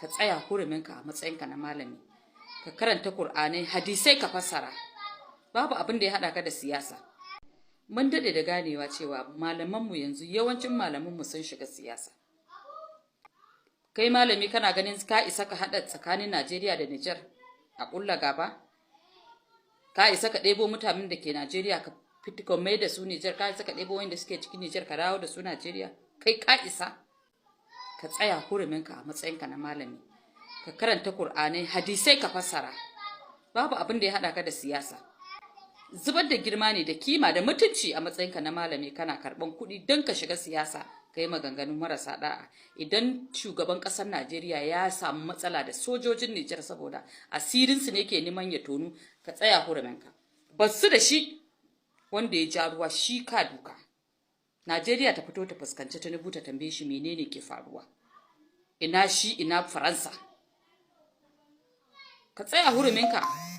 Ka tsaya huruminka a matsayinka na malami. Ka karanta Kur'anai, hadisai ka fassara. Babu abin da ya haɗa ka da siyasa. Mun daɗe da ganewa cewa malamanmu yanzu, yawancin malamanmu sun shiga siyasa. Kai malami, kana ganin ka isa ka haɗa tsakanin Najeriya da Nijar a ƙulla gaba? Ka isa ka ɗebo mutanen da ke Najeriya ka fito mai da su Nijar? Ka isa ka ɗebo wanda suke cikin Nijar ka dawo da su Najeriya? Kai ka isa? Ka tsaya huruminka a matsayinka na malami. Ka karanta Kur'anai, hadisai ka fassara. Babu abin da ya haɗa ka da siyasa. Zubar da girma ne da kima da mutunci a matsayinka na malami kana karɓan kuɗi don ka shiga siyasa, ka yi maganganun marasa da'a. Idan shugaban ƙasar Najeriya ya samu matsala da sojojin Nijar saboda asirinsu ne ke neman ya tonu, ka tsaya huruminka. Basu da shi, wanda ya ja ruwa shi ka duka. Najeriya ta fito ta fuskanci Tinubu, ta tambaye shi menene ke faruwa. Ina shi, ina Faransa. Ka tsaya huruminka.